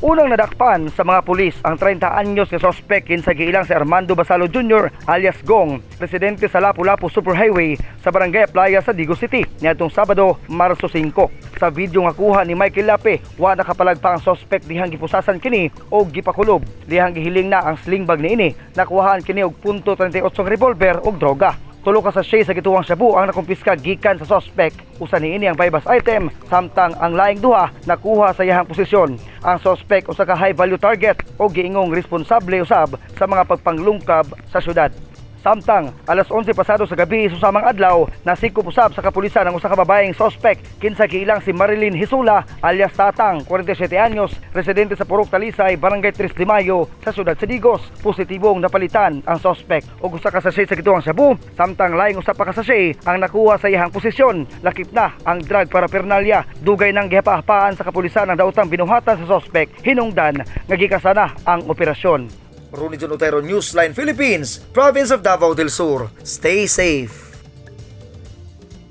Unang nadakpan sa mga pulis ang 30 anyos nga sospek kinsa giilang si Armando Basalo Jr. alias Gong, residente sa Lapu-Lapu Superhighway sa Barangay Playa sa Digos City niadtong Sabado, Marso 5. Sa video nga kuha ni Michael Lape, wa nakapalag pa ang sospek dihang gipusasan kini og gipakulob. Dihang gihiling na ang sling bag niini, nakuhaan kini og .38 revolver og droga. 3 ka sachet sa gituwang shabu ang nakumpiska gikan sa sospek. Usa niini ang buy-bust item, samtang ang laing duha nakuha sa iyahang posisyon. Ang sospek usa ka high value target o giingong responsable usab sa mga pagpanglungkab sa syudad. Samtang alas 11 pasado sa gabi susamang adlaw, nasikop usab sa kapulisan ang usa ka babaeng sospek kinsa giilang si Marilyn Hisula alias Tatang, 47 anyos, residente sa Purok Talisay, Barangay 3 de Mayo sa siyudad sa Digos. Positibong napalitan ang sospek og usa ka sachet sa gituwang shabu, samtang laing usa pa ka sachet ang nakuha sa iyahang posisyon. Lakip na ang drug paraphernalia. Dugay nang gihapahapaan sa kapulisan ang daotang binuhatan sa sospek, hinungdan nga gikasana ang operasyon. Ronnie John Otero, Newsline Philippines, Province of Davao del Sur. Stay safe.